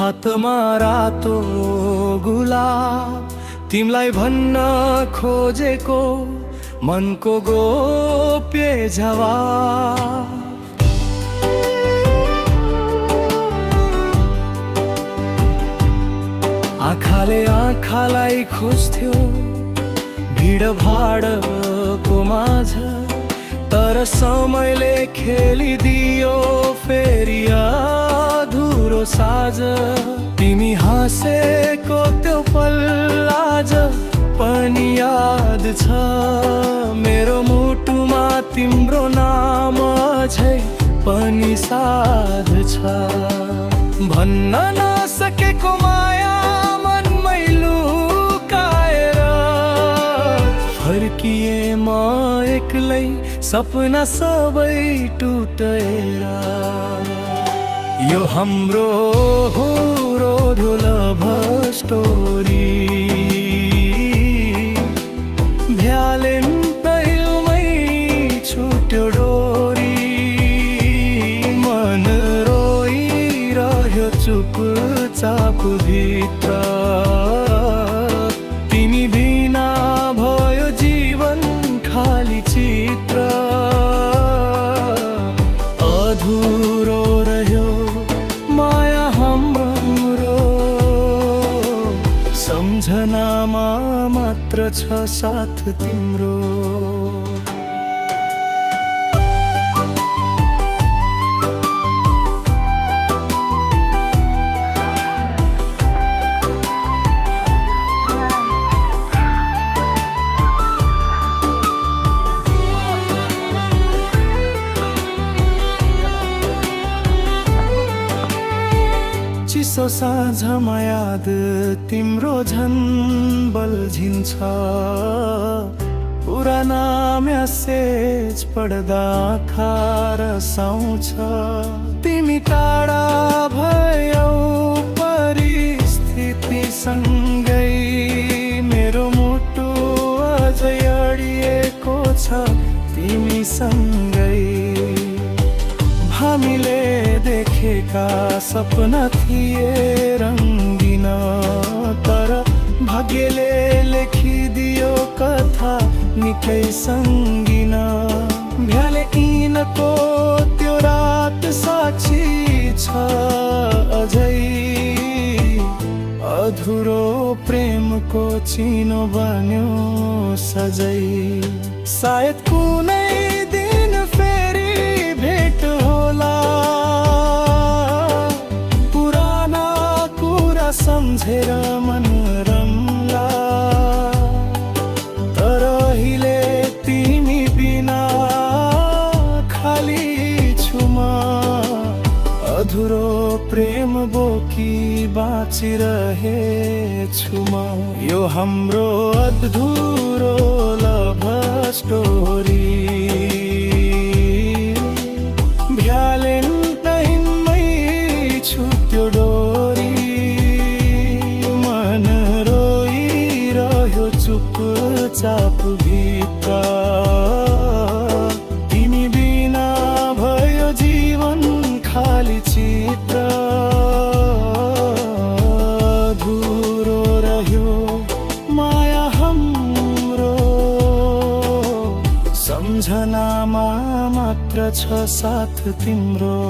हातमा रातो गुलाब तिमलाई भन्न खोजेको मनको गोप्य जवाब। आँखाले आँखालाई खोज्थ्यो भिडभाडको माझ, तर समयले खेलिदियो फेरि अधुरो साँझ। तिमी हाँसेको त्यो पल आज पनि याद छ, मेरो मुटुमा तिम्रो नाम अझै पनि साध छ। भन्न नसकेको माया मनमै लुकाएर फर्किए म एक्लै, सपना सबै टुटेर। यो हाम्रो रोधो लभ स्टोरी, भ्यालेन्टाइनमै छुट्यो डोरी। मन रोइरह्यो चुपचाप भित्र, तिमी बिना भयो जीवन खाली चित्र। अधुरो रह्यो माया हाम्रो, सम्झनामा मात्र छ साथ तिम्रो। चिसो साँझमा याद तिम्रो झन् बल्झिन्छ, पुराना म्यासेज पढ्दा आँखा रसाउँछ। तिमी टाढा भयौ परिस्थितिसँगै, मेरो मुटु अझै अडिएको छ तिमीसँगै। हामीले देखेका सपना थिए रङ्गिन, तर भाग्यले लेखिदियो कथा निकै सङ्गिन। भ्यालेन्टाइनको त्यो रात साक्षी छ अझै, अधुरो प्रेमको चिनो बन्यो सजै। सायद कुनै दिन फेरि भेट होला, पुराना कुरा सम्झेर मन रम्ला। तर अहिले तिमी बिना खाली छु म, अधुरो प्रेम बोकी बाँचिरहेछु म। यो हाम्रो अधुरो लभ स्टोरी, भ्यालेन्टाइनमै छुट्यो डोरी। मन रोइरह्यो चुपचाप भित्र, तिमी बिना भयो जीवन खाली चित्र। अधुरो रह्यो माया हाम्रो, सम्झनामा मात्र छ साथ तिम्रो।